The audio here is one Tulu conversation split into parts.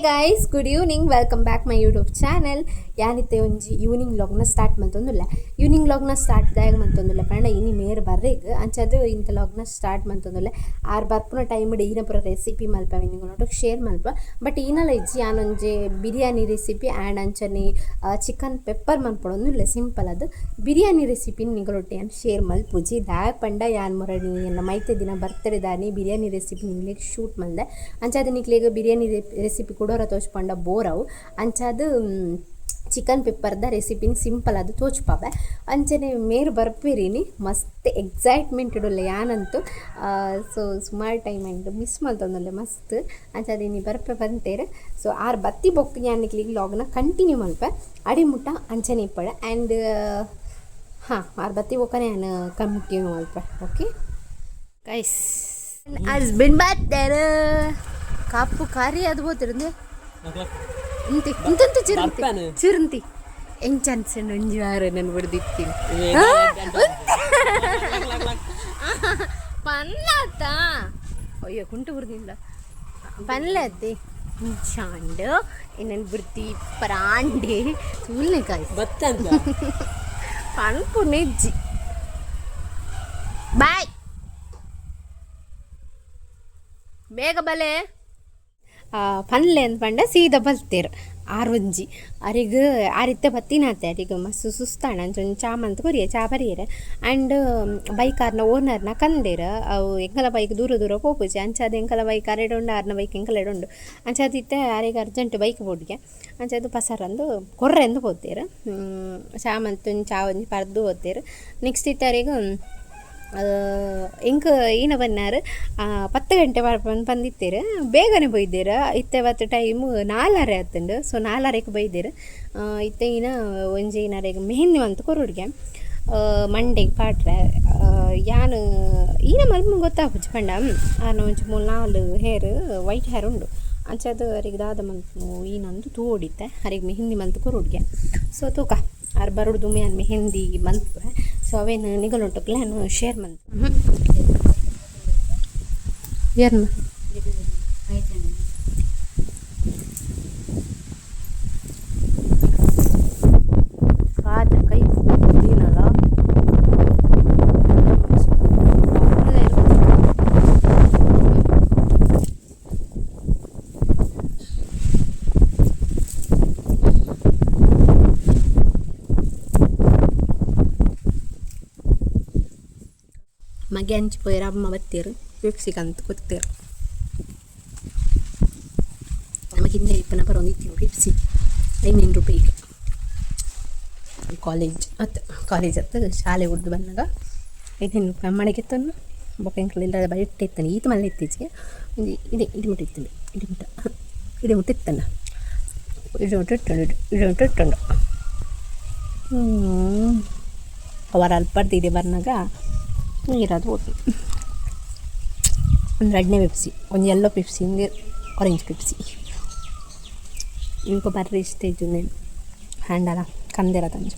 Guys, good evening, welcome back my YouTube channel. ಯಾನಿತ್ತೆ ಒಂಜಿ evening ಲಾಗ್ನ start ಮಂತೊಂದುಲ್ಲ. Evening ಲಾಗ್ನ start ದಾಯಗ ಮಂತೊಂದುಲ್ಲ ಪಂಡ ಇನಿ ಮೇರ್ ಬರ್ರೆಗ್ ಅಂಚಾದ್ ಇಂತ ಲಾಗ್ನ ಸ್ಟಾರ್ಟ್ ಮಂತೊಂದುಲ್ಲ. ಆರ್ ಬರ್ಪುನ ಟೈಮ್ ಈನ ಪೂರ ರೆಸಿಪಿ ಮಲ್ಪ ನಿಂಗ್ ಶೇರ್ ಮಲ್ಪ. ಬಟ್ ಈನಲ ಇಜ್ಜಿ, ಯಾನೊಂಜಿ ಬಿರಿಯಾನಿ ರೆಸಿಪಿ ಆ್ಯಂಡ್ ಅಂಚನೆ ಚಿಕನ್ ಪೆಪ್ಪರ್ ಮನ್ಪೊಡೊಂದುಲ್ಲ. ಸಿಂಪಲ್ ಅದು ಬಿರಿಯಾನಿ ರೆಸಿಪಿ ನಿಗಳೊಟ್ಟು ಯಾನ್ ಶೇರ್ ಮಲ್ಪುಜಿ. ದಾಯ ಪಂಡ ಯಾನ್ ಮೊರಣಿ ಎನ್ನ ಮೈತೆ ದಿನ ಬರ್ತಡೆ ದಾನಿ ಬಿರಿಯಾನಿ ರೆಸಿಪಿ ನಿಂಗ್ಲೆಗ್ ಶೂಟ್ ಮಲ್ದೆ. ಅಂಚಾದ್ ನಿಕ್ಲೆಗ್ ಬಿರಿಯಾನಿ ರೆಸಿಪಿ ಕುಡೋರ ತೋಜ್ಪಂಡ ಬೋರ್ ಅವು. ಅಂಚಾದ್ ಚಿಕನ್ ಪೆಪ್ಪರ್ದ ರೆಸಿಪಿನ ಸಿಂಪಲ್ ಅದು ತೋಜ್ಪಾವೆ. ಅಂಚನೆ ಮೇರ್ ಬರ್ಪೇರಿನಿ, ಮಸ್ತ್ ಎಕ್ಸೈಟ್ಮೆಂಟ್ ಉಲ್ಲ ಯಾನಂತೂ. ಸೊ ಸುಮಾರು time and miss ಮಲ್ತೊಂದುಲ್ಲೆ ಮಸ್ತ್. ಅಂಚಾದ್ ಇನಿ ಬರ್ಪೆ ಬಂತೇರು. ಸೊ ಆರ್ ಬತ್ತಿ ಬೊಕ್ಕ ಯಾನ್ ನಿಕ್ಲೆಗ್ ಲಾಗ್ನ ಕಂಟಿನ್ಯೂ ಮಲ್ಪೆ. ಅಡಿ ಮುಟ್ಟ ಅಂಚನೆ ಇಪ್ಪಡೆ. ಆ್ಯಂಡ್ ಹಾಂ, ಆರ್ ಬತ್ತಿ ಬೊಕ್ಕನೆ ಯಾನ್ ಕಂಟಿನ್ಯೂ ಮಲ್ಪೆ. Okay guys, husband ಬರ್ತಾರೆ. ಕಪ್ಪು ಕರಿ ಅದು ಬೋತಿರಂದೆ ಇಂತಿ ಇಂತಂತ ಚಿರಂತಿ ಚಿರಂತಿ ಎಂಚ ಅನ್ಸಂಡು ಒಂಜಿ ವಾರ ನಾನು ಬಿಡ್ದಿತ್ತೀನಿ ಪನ್ಲಾತ. ಅಯ್ಯೋ, ಕುಂಟು ಬುರ್ದಿಲ್ಲ ಪನ್ಲತ್ತಿ ಚಾಂಡ್ ಇನ್ನೊಂದು ಬುರ್ದಿ ಪರಾಂಡೆ ತೂಲ್ನೆ ಕಾಯ್ ಬತ್ತಂತ ಪನ್ಪು ನೆಜ್ಜಿ. ಬಾಯ್, ಬೇಗ ಬಲೆ. ಪನ್ಲೆ ಅಂದ್ ಪಂಡ ಸೀದಾ ಬಲ್ತೇರು. ಆರ್ ಒಂಜಿ ಅರೆಗ್ ಆರಿತ್ತೆ ಬತ್ತಿನಾತೆ. ಅರೆಗ್ ಮಸ್ತ್ ಸುಸ್ತಾಂಡ್. ಅಂಚ ಒಂಜಿ ಚಾ ಮಂತ್ ಕೊರಿಯೆ, ಚಾ ಪರಿಯೆರೆ. ಆ್ಯಂಡ್ ಬೈಕ್ ಆರ್ನ ಓನರ್ನ ಕಂದೇರ್. ಅವು ಎಂಕಲ ಬೈಕ್ ದೂರ ದೂರ ಪೋಪುಜಿ. ಅಂಚಾದ್ ಎಂಕಲ ಬೈಕ್ ಅರೆಡ ಉಂಡು, ಆರ್ನ ಬೈಕ್ ಎಂಕಲೆಡ ಉಂಡು. ಅಂಚಾದ್ ಇತ್ತೆ ಅರೆಗ್ ಅರ್ಜೆಂಟ್ ಬೈಕ್ ಬೋಡಿಗೆ. ಅಂಚಾದ್ ಪಸರಂದು ಕೊರ್ರೆಂದು ಪೋತೇರು. ಚಾ ಮಂತ್ ಒಂಜಿ ಚಾ ಒಂಜಿ ಪರ್ದು ಪೋತೇರು. ನೆಕ್ಸ್ಟ್ ಇತ್ತೆ ಅರೆಗ್ ಎಂಕ್ ಈನ ಬನ್ನಾರು 10 ಗಂಟೆ ಬಂದಿತ್ತೇರು. ಬೇಗನೆ ಬೈದೇರು. ಇತ್ತೆ ಬತ್ತು ಟೈಮ್ ನಾಲರೆ ಆತುಂಡು. ಸೊ ನಾಲರೆಗೆ ಬೈದೇರು. ಇತ್ತೆ ಈನ ಒಂಜಿ ಈನರೆಗ್ ಮೆಹಂದಿ ಮಂತ್ ಕೊರೊಡ್ಗೆ ಮಂಡೆಗ್ ಪಾಡ್ರೆ. ಯಾನ್ ಈನ ಮಲ್ಪುನ ಗೊತ್ತಾಪುಜಿ ಪಂಡ ಆರ್ನ ಒಂಜಿ ಮೂಲು ನಾಲ್ hair white hair ಉಂಡು. ಅಂಚಾದ್ ಅರೆಗ್ ದಾದ ಮಲ್ಪುನು ಈನಂದು ತೂವೊಡಿತ್ತೆ. ಅರೆಗ್ ಮೆಹಂದಿ ಮಂತ್ ಕೊರೊಡ್ಗೆ. ಸೊ ತೂಕ, ಆರ್ ಬರೋಡು ಯಾನ್ ಮೆಹಂದಿ ಮಲ್ಪುವೆ. ಸೊ ಅವೇನು ನಿಗಲುಂಟುಕ್ಲೆ ಯಾನ್ ಶೇರ್ ಮಲ್ಪು ಏರ್ನ. ಕಾದ ಕೈ ದಿನಲ. ಮಗೆ ಅಂಚಿ ಪೋಯೆರ್. ಅಮ್ಮ ಬತ್ತೆರ್, ಪೆಪ್ಸಿ ಕಂತ್ ಕೊತ್ತೇರು. ನಮಗೆ ಹಿಂದೆ ಇಪ್ಪನ ಬರೋಂದಿತ್ತು ಪೆಪ್ಸಿ 5 ರೂಪಾಯಿಗೆ. ಕಾಲೇಜ್ ಅತ್ತು, ಕಾಲೇಜ್ ಅತ್ತು, ಶಾಲೆ ಉಡ್ದು ಬಂದಾಗ 5 ರೂಪಾಯಿ ಅಮ್ಮನಿಗೆ ತನ್ನು ಬೊಕ್ಕ ಎಂಕ್ಲು ಬೈಟ್ ಇತ್ತಾನೆ. ಈತ ಮಲ್ಲ ಇತ್ತೀಚೆಗೆ ಒಂಜಿ ಇದೆ ಇಡಿ ಮುಟ್ಟ ಇತ್ತಂಡು, ಇಡಿ ಮುಟ್ಟ, ಇಡಿ ಮುಟ್ಟ ಇತ್ತಣ್ಣ, ಇಡಿ ಮುಟ್ಟ ಇಟ್ಟುಂಡು, ಇಡಿ ಮುಟ್ಟ ಇಟ್ಟುಂಡು. ಅವರ ಅಲ್ಪರ್ದು ಇದೆ ಬರ್ನಾಗ ನೀರದು ಹೋತು. ಒಂದು ರಡ್ನೇ ಪೆಪ್ಸಿ, ಒಂದು ಯೆಲ್ಲೋ ಪೆಪ್ಸಿ, ಒಂದು ಆರೆಂಜ್ ಪೆಪ್ಸಿ. ಇಂಕೊ ಬರ್ರಿ ಇಷ್ಟ ಇದ್ದು ಹ್ಯಾಂಡಲ ಕಂದೆರ ತಂಚ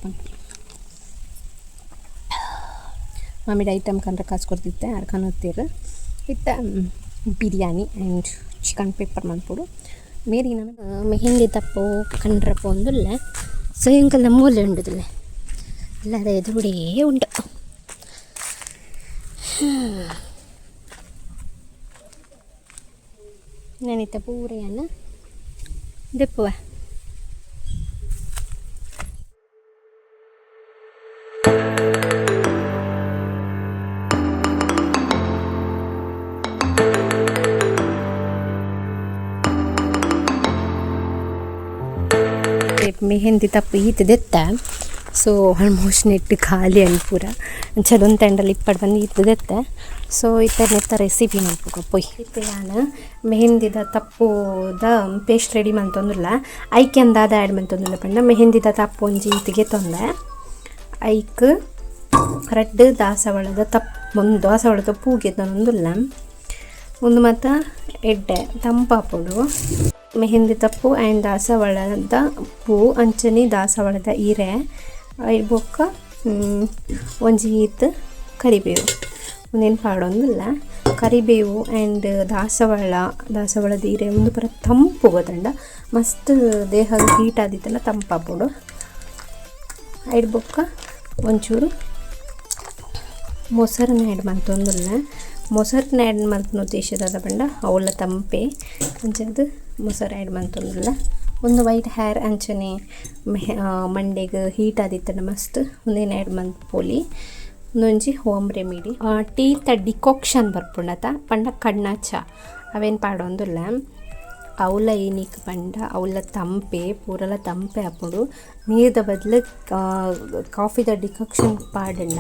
ಮಾಮಿಡ ಐಟಮ್ ಕಂಡ್ರೆ ಕಾಸು ಕೊಡ್ತಿತ್ತೆ. ಆರ್ ಕನೋತ್ತೀರು. ಇತ್ತ ಬಿರಿಯಾನಿ and chicken pepper ಮಲ್ಪೊಡು. ಮೇರಿ ನಾನು ಮೆಹಂದಿ ತಪ್ಪು ಕಂಡ್ರಪ್ಪ ಒಂದುಲ್ಲೆ. ಸೊ ಎಂಕಲ್ನ ಮೂಲೆ ಉಂಡುದಿಲ್ಲ ಎಲ್ಲರ ಎದುರುಡೇ ಉಂಟು. ನೆನಿತ ಪೂರೆಯನ್ನು ದೆಪ್ಪುವ. ಮೆಹಂದಿ ತಪ್ಪು ಈತ ದೆತ್ತ. So almost net ಖಾಲಿ ಅನ್ ಪೂರ. ಅಂಚದೊಂದು ತಂಡಲ್ಲಿ ಇಪ್ಪಡ್ ಬಂದು ಈತ ದೆತ್ತ. ಸೊ ಇತ್ತ ನೆತ್ತ ರೆಸಿಪಿ ಮಲ್ಪುಗ ಪೊಯ್. ಇತ್ತೆ ಯಾನ್ ಮೆಹಂದಿದ ತಪ್ಪುದ ಪೇಸ್ಟ್ ರೆಡಿ ಮಂತೊಂದುಲ್ಲ. ಐಕ್ ದಾದ ಆ್ಯಡ್ ಮಂತೊಂದುಲ್ಲ ಪಂಡ, ಮೆಹಂದಿದ ತಪ್ಪು ಒಂಜಿ ಈತಿಗೆ ತೊಂದೆ. ಐಕ್ ರಡ್ಡ್ ದಾಸವಾಳದ ತಪ್ಪು, ಒಂದು ದಾಸವಾಳದ ಪೂಗೆ ತೊಂದುಲ್ಲ. ಒಂದು ಮಾತ ಎಡ್ಡೆ ತಂಪಾಪುಂಡು. ಮೆಹಂದಿ ತಪ್ಪು ಆ್ಯಂಡ್ ದಾಸವಾಳದ ಪೂ, ಅಂಚನೆ ದಾಸವಾಳದ ಇರೆ, ಬೊಕ್ಕ ಒಂಜಿ ಈತ್ ಕರಿಬೇವು. ಉಂದೆನ್ ಪಾಡೊಂದುಲ್ಲ ಕರಿಬೇವು ಆ್ಯಂಡ್ ದಾಸವಾಳ ದಾಸವಾಳದ ಇರೆ ಉಂದು ಪೂರ ತಂಪು ಗೊತ್ತುಂಡ ಮಸ್ತ್ ದೇಹಗ್ ಹೀಟ್ ಆದಿತ್ತಂಡ ತಂಪಾಪುಂಡು. ಐಡ್ ಬೊಕ್ಕ ಒಂಚೂರು ಮೊಸರನ್ನ ಆ್ಯಡ್ ಮಲ್ತೊಂದುಲ್ಲೆ. ಮೊಸರನ್ನ ಆ್ಯಡ್ ಮಲ್ಪುನ ಉದ್ದೇಶ ದಾದ ಪಂಡ ಅವ್ಲ ತಂಪೆ ಅಂಚಾದ್ ಮೊಸರು ಆ್ಯಡ್ ಮಲ್ತೊಂದುಲ್ಲೆ. ಉಂದು ವೈಟ್ ಹೇರ್ ಅಂಚನೆ ಮಂಡೆಗ್ ಹೀಟ್ ಆದಿತ್ತಂಡ ಮಸ್ತ್ ಉಂದೆನ್ ಆ್ಯಡ್ ಮಲ್ಪೊಲಿ. ಉಂದೊಂಜಿ ಹೋಮ್ ರೆಮಿಡಿ. ಟೀತ ಡಿಕಾಕ್ಷನ್ ಬರ್ಪುಂಡತ ಪಂಡ ಕಣ್ಣ ಚಾ ಅವೆನ್ ಪಾಡೊಂದುಲ್ಲೆ. ಅವ್ಲ ಇನಿಕ್ ಪಂಡ ಅವ್ಲ ತಂಪೆ ಪೂರಲ ತಂಪೆ ಆಪುಂಡು. ನೀರ್ದ ಬದಲು ಕಾಫಿದ ಡಿಕಾಕ್ಷನ್ ಪಾಡಂಡ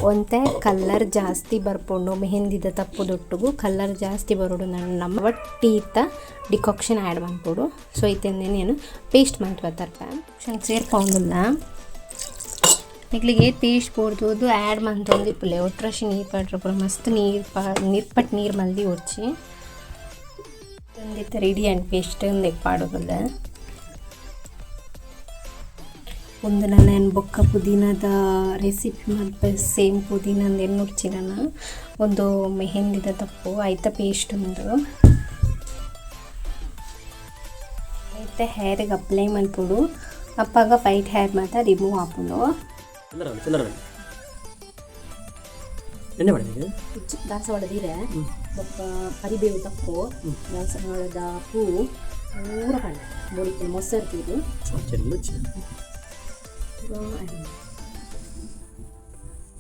ಒಂತೆ ಕಲರ್ ಜಾಸ್ತಿ ಬರ್ಪುಂಡು. ಮೆಹಂದಿದ ತಪ್ಪುದೊಟ್ಟುಗು ಕಲರ್ ಜಾಸ್ತಿ ಬರೊಡು ನಮ್ಮ ಟೀತ ಡಿಕಾಕ್ಷನ್ ಆ್ಯಡ್ ಮನ್ಪೊಡು. ಸೊ ಇತ್ತೆ ಏನು ಪೇಸ್ಟ್ ಮನ್ಪುವ ತರ್ಪೆ ಸೇರ್ಪೊಂದುಲ್ಲ. ನಿಕ್ಲೆಗ್ ಏತ್ ಪೇಸ್ಟ್ ಬೋಡ್ದು ಆ್ಯಡ್ ಮಂತೊಂದು ಇಪ್ಪುಲೆ. ಒಟ್ರಾಶಿ ನೀರು ಪಾಡ್ರೆ ಪೂರ ಮಸ್ತ್ ನೀರು ಪಾ ನಿರ್ಪಟ್ ನೀರು ಮಲ್ದಿ ಒರ್ಚಿ. ಒಂದಿತ್ತೆ ರೆಡಿ ಆಂಡ್ ಪೇಸ್ಟ್ ಉಂದೆಕ್ ಪಾಡೊಂದುಲ್ಲೆ. ಉಂದು ನನ ಬೊಕ್ಕ ಪುದೀನದ ರೆಸಿಪಿ ಮಲ್ಪೆ ಸೇಮ್ ಪುದೀನ ಎನ್ನುರ್ಚಿ ನನ. ಒಂದು ಮೆಹಂದಿದ ತಪ್ಪು ಐತ ಪೇಸ್ಟ್ ಉಂದು. ಐತ ಹೇರಿಗೆ ಅಪ್ಲೈ ಮಲ್ಪೊಡು. ಅಪ್ಪಗ ವೈಟ್ ಹೇರ್ ಮಾತ ರಿಮೂವ್ ಆಪುಂಡು. ಎಣ್ಣೆ ಮಾಡಿದ್ದೀವಿ ದಾಸವಾಳದ ಇರೆ ಬೊಕ್ಕ ಕರಿಬೇವು ತಪ್ಪು ದಾಸವಾಳದ ಪೂ ಪೂರ ಪಂಡ ಬೊಡಿತ ಮೊಸರು ತೂದು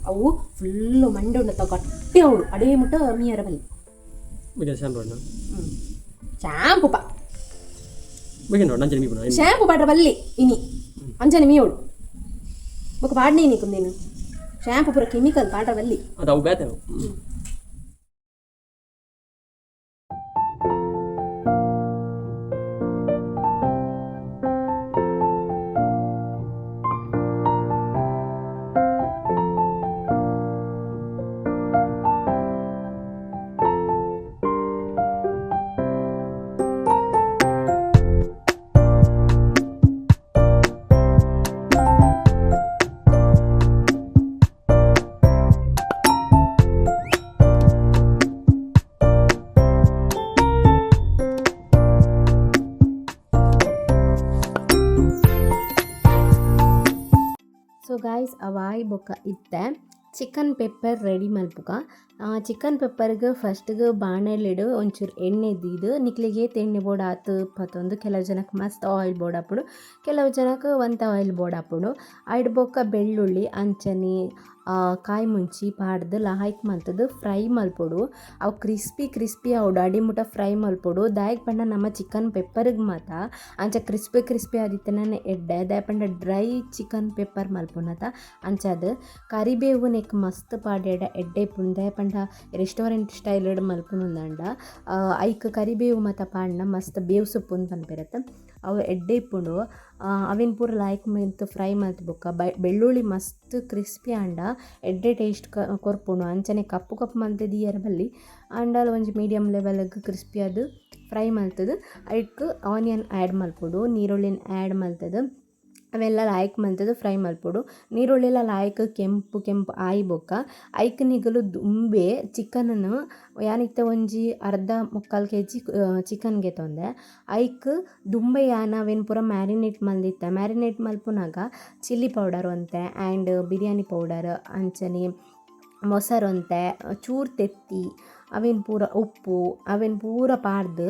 ಅವು ಫುಲ್ಲು ಮಂಡೆ ಉಂಡತ್ತ ಗಟ್ಟಿ ಅವಳು ಅಡೇ ಮುಟ್ಟ ಮೀಯರ ಬಲ್ಲಿ. ಶಾಂಪು ಪಾ ಶಾಂಪು ಪಾಡ್ರ ಬಲ್ಲಿ ಇನಿ ಅಂಚನೆ ಮೀಯೋಡು ಬೊಕ್ಕ ಪಾಡ್ನೆ ಇನಿ ಕುಂದೇನು ಶಾಂಪು ಪೂರ ಕೆಮಿಕಲ್ ಪಾಡ್ರ ಬಲ್ಲಿ. ಅದು ಅವು ಬೇತೆ. ಸೊ ಗಾಯ್ಸ್ ಅವಾಯ್ ಬೊಕ್ಕ ಇತ್ತೆ ಚಿಕನ್ ಪೆಪ್ಪರ್ ರೆಡಿ ಮಲ್ಪುಗ. ಚಿಕನ್ ಪೆಪ್ಪರ್ಗ್ ಫಸ್ಟ್ಗೆ ಬಾಣಲೆಡ್ ಒಂಚೂರು ಎಣ್ಣೆ ದೀದ್ ನಿಕ್ಲೆಗ್ ಏತ್ ಎಣ್ಣೆ ಬೋಡಾತ್ ಪತೊಂದು ಕೆಲವು ಜನಕ್ಕೆ ಮಸ್ತ್ ಆಯಿಲ್ ಬೋಡಾಪುಂಡು, ಕೆಲವು ಜನಕ್ಕೆ ಒಂತೆ ಆಯಿಲ್ ಬೋಡಾಪುಂಡು. ಐಡ್ ಬೊಕ್ಕ ಬೆಳ್ಳುಳ್ಳಿ ಅಂಚನೆ ಕಾಯಿ ಮುಂಚಿ ಪಾಡ್ದ್ ಲಾಯ್ಕ್ ಮಲ್ತುದು ಫ್ರೈ ಮಲ್ಪೊಡು. ಅವು ಕ್ರಿಸ್ಪಿ ಕ್ರಿಸ್ಪಿ ಆವೊಡು ಅಡಿ ಮುಟ ಫ್ರೈ ಮಲ್ಪೊಡು. ದಾಯೆಗ್ ಪಂಡ ನಮ್ಮ ಚಿಕನ್ ಪೆಪ್ಪರ್ಗ್ ಮಾತ ಅಂಚ ಕ್ರಿಸ್ಪಿ ಕ್ರಿಸ್ಪಿ ಆದಿತ್ತುಂಡನೆ ಎಡ್ಡೆ. ದಾಯೆ ಪಂಡ ಡ್ರೈ ಚಿಕನ್ ಪೆಪ್ಪರ್ ಮಲ್ಪುನತ ಅಂಚಾದ್ ಕರಿಬೇವು ನೆಕ್ ಮಸ್ತ್ ಪಾಡ್ಯಡ ಎಡ್ಡೆ ಇಪ್ಪುಂಡು. ದಾಯೆ ಪಂಡ ರೆಸ್ಟೋರೆಂಟ್ ಸ್ಟೈಲ್ ಡ್ ಮಲ್ಪುನುಂದಾಂಡ ಐಕ್ ಕರಿಬೇವು ಮಾತ ಪಾಡ್ಂಡ ಮಸ್ತ್ ಬೇವು ಸೊಪ್ಪು ಪನ್ಪೆರತ್ತ ಅವು ಎಡ್ಡೆ ಇಪ್ಪುಂಡು. ಅವೆನ್ ಪೂರ ಲಾಯ್ಕ್ ಮಲ್ತ್ ಫ್ರೈ ಮಲ್ತ್ ಬೊಕ್ಕ ಬೆಳ್ಳುಳ್ಳಿ ಮಸ್ತ್ ಕ್ರಿಸ್ಪಿ ಆಂಡ ಎಡ್ಡೆ ಟೇಸ್ಟ್ ಕೊರ್ಪುಂಡು. ಅಂಚನೆ ಕಪ್ಪು ಕಪ್ಪು ಮಲ್ತ್ ದೀಯರ ಬಲ್ಲಿ ಆಂಡಲ ಒಂಜಿ ಮೀಡಿಯಮ್ ಲೆವೆಲ್ಗ್ ಕ್ರಿಸ್ಪಿ ಆದ್ ಫ್ರೈ ಮಲ್ತುದು ಐಕ್ ಆನಿಯನ್ ಆ್ಯಡ್ ಮಲ್ಪೊಡು, ನೀರುಳ್ಳಿನ್ ಆ್ಯಡ್ ಮಲ್ತುದು ಅವೆಲ್ಲ ಲಾಯ್ಕ್ ಮಲ್ತುದು ಫ್ರೈ ಮಲ್ಪೊಡು. ನೀರುಳ್ಳಿಲ ಲಾಯ್ಕ್ ಕೆಂಪು ಕೆಂಪು ಆಯಿ ಬೊಕ್ಕ ಐಕ್ ನಿಗಲು ದುಂಬೆ ಚಿಕನ್ನ್ ಯಾನಿತ್ತೆ ಒಂಜಿ ಅರ್ಧ ಮುಕ್ಕಾಲು ಕೆ ಜಿ ಚಿಕನ್ ಗೆತೊಂದೆ ಐಕ್ ದುಂಬೆ ಯಾನ್ ಅವೆನ್ ಪೂರ ಮ್ಯಾರಿನೇಟ್ ಮಲ್ದಿತ್ತೆ. ಮ್ಯಾರಿನೇಟ್ ಮಲ್ಪುನಗ ಚಿಲ್ಲಿ ಪೌಡರ್ ಒಂತೆ ಆ್ಯಂಡ್ ಬಿರಿಯಾನಿ ಪೌಡರ್ ಅಂಚನೆ ಮೊಸರು ಒಂತೆ ಚೂರು ತೆತ್ತಿ ಅವೆನ್ ಪೂರ ಉಪ್ಪು ಅವೆನ್ ಪೂರ ಪಾಡ್ದ್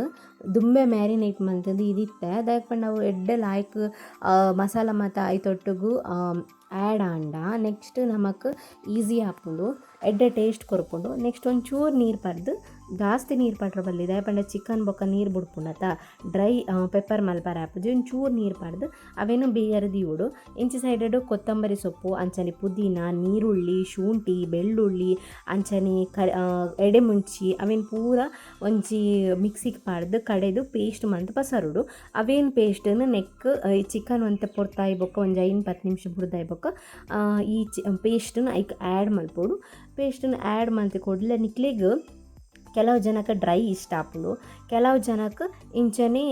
ದುಂಬೆ ಮ್ಯಾರಿನೇಟ್ ಮಲ್ತುದು ಇದಿತ್ತೆ. ದಾಯೆ ಪಂಡ ಅವು ಎಡ್ಡೆ ಲಾಯ್ಕ್ ಮಸಾಲ ಮಾತ ಐತೊಟ್ಟುಗು ಆ್ಯಡ್ ಆಂಡ ನೆಕ್ಸ್ಟ್ ನಮಕ್ ಈಸಿ ಆಪುಂಡು, ಎಡ್ಡೆ ಟೇಸ್ಟ್ ಕೊರ್ಪುಂಡು. ನೆಕ್ಸ್ಟ್ ಒಂಚೂರು ನೀರು ಪಾಡ್ದು ಜಾಸ್ತಿ ನೀರು ಪಾಡ್ರೆ ಬಲ್ಲಿ ದಾಯೆ ಪಂಡ ಚಿಕನ್ ಬೊಕ್ಕ ನೀರು ಬುಡ್ಪುಂಡತ ಡ್ರೈ ಪೆಪ್ಪರ್ ಮಲ್ಪರೆ ಆಪುಜಿ. ಒಂಚೂರು ನೀರು ಪಾಡ್ದು ಅವೆನ್ ಬೇಯರೆ ದೀವೊಡು. ಇಂಚಿ ಸೈಡ್ ಕೊತ್ತಂಬರಿ ಸೊಪ್ಪು ಅಂಚನೆ ಪುದೀನ ನೀರುಳ್ಳಿ ಶುಂಠಿ ಬೆಳ್ಳುಳ್ಳಿ ಅಂಚನೆ ಎಡೆಮುಂಚಿ ಅವೆನ್ ಪೂರ ಒಂಜಿ ಮಿಕ್ಸಿಗ್ ಪಾಡ್ದು ಕಡೆದು ಪೇಸ್ಟ್ ಮಲ್ತ್ ಪಸರೊಡು. ಅವೇನ್ ಪೇಸ್ಟ್ನ್ ನೆಕ್ಕ್ ಚಿಕನ್ ಒಂತೆ ಪೊರ್ತಾಯಿ ಬೊಕ್ಕ ಒಂಜಿ 5-10 ನಿಮಿಷ ಬುಡ್ದಾಯಿ ಬೊಕ್ಕ ಈ ಪೇಸ್ಟ್ನ್ ಐಕ್ ಆ್ಯಡ್ ಮಲ್ಪೊಡು. ಪೇಸ್ಟ್ನ್ ಆ್ಯಡ್ ಮಲ್ತ್ ಕೂಡ್ಲೆ ನಿಕ್ಲೆಗ್ ಕೆಲವು ಜನಕ್ಕೆ ಡ್ರೈ ಇಷ್ಟ ಆಪುಂಡು, ಕೆಲವು ಜನಕ್ಕೆ ಇಂಚನೆ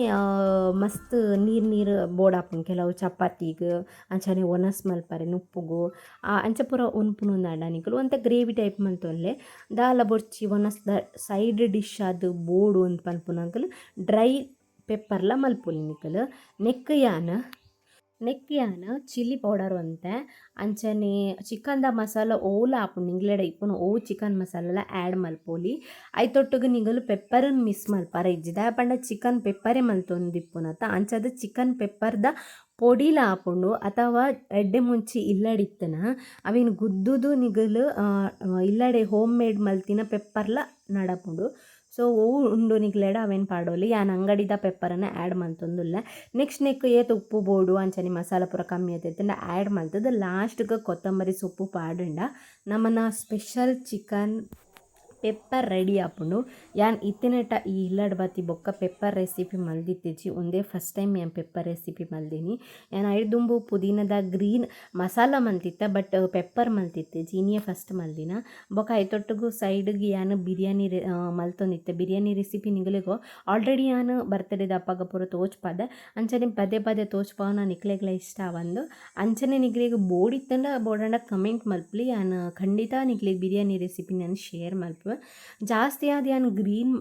ಮಸ್ತ್ ನೀರು ನೀರು ಬೋಡಾಪುಂಡು. ಕೆಲವು ಚಪಾತಿಗ್ ಅಂಚನೆ ಒನಸ್ ಮಲ್ಪರೆ ನುಪ್ಪುಗು ಅಂಚ ಪೂರ ಉನ್ಪುನು ನಿಕುಲು ಒಂತೆ ಗ್ರೇವಿ ಟೈಪ್ ಮಲ್ತೊನ್ಲೆ. ದಾಲ ಬೊರ್ಚಿ, ಒನಸ್ದ ಸೈಡ್ ಡಿಶ್ ಆದ್ ಬೋಡು ಅಂದ್ ಪನ್ಪುನಕುಲು ಡ್ರೈ ಪೆಪ್ಪರ್ಲ ಮಲ್ಪೊಲಿ ನಿಕುಲು. ನೆಕ್ಕ್ ಯಾನ್ ಚಿಲ್ಲಿ ಪೌಡರ್ ಒಂತೆ, ಅಂಚನೆ ಚಿಕನ್ದ ಮಸಾಲ ಓಲ ಆಪುಂಡು, ನಿಂಗ್ಲೆಡ ಇಪ್ಪುನ ಓ ಚಿಕನ್ ಮಸಾಲಲ ಆ್ಯಡ್ ಮಲ್ಪೊಲಿ. ಐತೊಟ್ಟುಗು ನಿಗಲು ಪೆಪ್ಪರನ್ ಮಿಸ್ ಮಲ್ಪರೆ ಇಜ್ಜಿ. ದಾಯೆ ಪಂಡ ಚಿಕನ್ ಪೆಪ್ಪರೇ ಮಲ್ತೊಂದಿಪ್ಪುನತ, ಅಂಚಾದ್ ಚಿಕನ್ ಪೆಪ್ಪರ್ದ ಪೊಡಿಲ ಆಪುಂಡು. ಅಥವಾ ಎಡ್ಡೆ ಮುಂಚಿ ಇಲ್ಲಡಿತ್ತನ ಅವೆನ್ ಗುದ್ದುದು ನಿಗಲು ಇಲ್ಲಡೆ ಹೋಮ್ ಮೇಡ್ ಮಲ್ತಿನ ಪೆಪ್ಪರ್ಲ ನಡಪುಂಡು. ಸೊ ಒವು ಉಂಡು ನಿಕ್ಲೆಡ ಅವೆನ್ ಪಾಡೊಲಿ. ಯಾನ್ ಅಂಗಡಿದ ಪೆಪ್ಪರನ್ನು ಆ್ಯಡ್ ಮಲ್ತೊಂದುಲ್ಲೆ. ನೆಕ್ಸ್ಟ್ ನೆಕ್ಕ್ ಏತ್ ಉಪ್ಪು ಬೋಡು, ಅಂಚನೆ ಮಸಾಲ ಪೂರ ಕಮ್ಮಿ ಆತಿತ್ತುಂಡ ಆ್ಯಡ್ ಮಲ್ತುದು ಲಾಸ್ಟ್ಗೆ ಕೊತ್ತಂಬರಿ ಸೊಪ್ಪು ಪಾಡುಂಡ ನಮನ ಸ್ಪೆಷಲ್ ಚಿಕನ್ ಪೆಪ್ಪರ್ ರೆಡಿ ಆಪುಂಡು. ಯಾನ್ ಇತ್ತಿನೆಟ ಈ ಇಲ್ಲಡ್ ಬತ್ತಿ ಬೊಕ್ಕ ಪೆಪ್ಪರ್ ರೆಸಿಪಿ ಮಲ್ದಿತ್ತಿಜಿ. ಉಂದೇ ಫಸ್ಟ್ ಟೈಮ್ ಯಾನ್ ಪೆಪ್ಪರ್ ರೆಸಿಪಿ ಮಲ್ದಿನಿ. ಯಾನ್ ಐಡ್ ದುಂಬು ಪುದೀನದ ಗ್ರೀನ್ ಮಸಾಲ ಮಲ್ತಿತ್ತೆ, ಬಟ್ ಪೆಪ್ಪರ್ ಮಲ್ತಿತ್ತಿಜಿ. ಇನಿಯೇ ಫಸ್ಟ್ ಮಲ್ದಿನ. ಬೊಕ್ಕ ಐತೊಟ್ಟುಗು ಸೈಡ್ಗೆ ಯಾನ್ ಬಿರಿಯಾನಿ ಮಲ್ತೊಂದಿತ್ತೆ. ಬಿರಿಯಾನಿ ರೆಸಿಪಿ ನಿಗಲೆಗು ಆಲ್ರೆಡಿ ಯಾನ್ ಬರ್ತಡೇದ ಅಪಗ ಪೂರ ತೋಜ್ಪಾದೆ. ಅಂಚನೆ ಪದೇ ಪದೇ ತೋಜ್ಪಾವುನ ನಿಕ್ಲೆಗ್ಲ ಇಷ್ಟ ಆವಂದು. ಅಂಚನೆ ನಿಕ್ಲೆಗ್ ಬೋಡಿತ್ತಂಡ ಬೋಡಂಡ ಕಮೆಂಟ್ ಮಲ್ಪುಲಿ, ಯಾನ್ ಖಂಡಿತ ನಿಕ್ಲೆಗ್ ಬಿರಿಯಾನಿ ರೆಸಿಪಿ ನಾನು ಶೇರ್ ಮಲ್ಪುವೆ. ಜಾಸ್ತಿ ಆದ್ ಯಾನ್ ಗ್ರೀನ್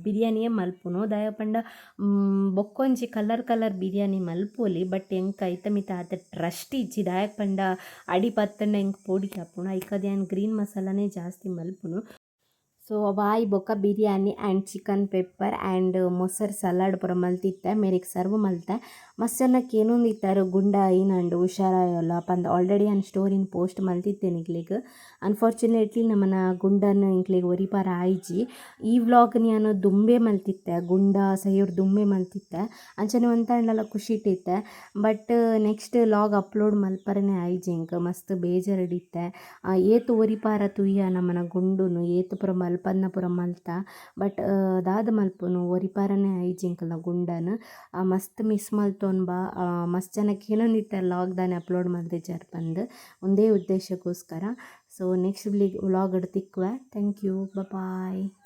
ಬಿರಿಯಾನಿಯೇ ಮಲ್ಪುನು. ದಾಯೆ ಪಂಡ ಬೊಕ್ಕೊಂಜಿ ಕಲರ್ ಕಲರ್ ಬಿರಿಯಾನಿ ಮಲ್ಪೊಲಿ, ಬಟ್ ಎಂಕ್ ಐತ ಮಿತ್ತ್ ಆತ್ ಟ್ರಸ್ಟ್ ಇಜ್ಜಿ. ದಾಯೆ ಪಂಡ ಅಡಿ ಪತ್ತಂಡ ಎಂಕ್ ಪೋಡಿಗೆ ಆಪುಂಡು. ಐಕಾದ್ ಯಾನ್ ಗ್ರೀನ್ ಮಸಾಲನೇ ಜಾಸ್ತಿ ಮಲ್ಪುನು. ಸೊ ಅವಾಯಿ ಬೊಕ್ಕ biryani and chicken pepper and ಮೊಸರು ಸಲಾಡ್ ಪೂರ ಮಲ್ತಿತ್ತೆ. ಮೇರೆಗ್ ಸರ್ವ್ ಮಲ್ತೆ. ಮಸ್ತ್ ಜನ ಕೇನೊಂದಿತ್ತೆರ್, ಗುಂಡ ಐನಂಡು, ಹುಷಾರಾಯೋಲ ಪಂದ್. ಆಲ್ರೆಡಿ ಯಾನ್ ಸ್ಟೋರಿನ್ ಪೋಸ್ಟ್ ಮಲ್ತಿತ್ತೆ ನಿಕ್ಲೆಗ್. ಅನ್ಫಾರ್ಚುನೇಟ್ಲಿ ನಮನ ಗುಂಡನ್ ಎಂಕ್ಲೆಗ್ ಒರಿಪಾರ ಆಯಿಜಿ. ಈ ವ್ಲಾಗ್ನ ಯಾನ್ ದುಂಬೆ ಮಲ್ತಿತ್ತೆ, ಗುಂಡ ಸೈಯೊಡ್ ದುಂಬೆ ಮಲ್ತಿತ್ತೆ. ಅಂಚನೆ ಒಂತಾಂಡಲ ಖುಷಿಟಿತ್ತೆ. ಬಟ್ ನೆಕ್ಸ್ಟ್ ವ್ಲಾಗ್ ಅಪ್ಲೋಡ್ ಮಲ್ಪರನೇ ಆಯಿಜಿ ಎಂಕ್. ಮಸ್ತ್ ಬೇಜಾರಡಿತ್ತೆ. ಏತ್ ಒರಿಪಾರ ತೂಯ ನಮನ ಗುಂಡುನು, ಏತ್ ಪೂರ ಮಲ್ಪನ್ನ ಪೂರ ಮಲ್ತ, ಬಟ್ ದಾದ ಮಲ್ಪುನು, ಒರಿಪಾರನೇ ಆಯಿಜಿ ಎಂಕಲ್ನ ಗುಂಡನ್. ಮಸ್ತ್ ಮಿಸ್ ಮಲ್ತೊನ್ಬಾ. ಮಸ್ತ್ ಜನ ಕೇನೊಂದಿತ್ತೆರ್ ವ್ಲಾಗ್ ದಾನೆ ಅಪ್ಲೋಡ್ ಮಲ್ತಿಜಾರ್ ಪಂದ್. ಒಂದೇ ಉದ್ದೇಶಕ್ಕೋಸ್ಕರ. ಸೊ ನೆಕ್ಸ್ಟ್ ವ್ಲಾಗ್ ತಿಕ್ಕುವೆ. Thank you, bye.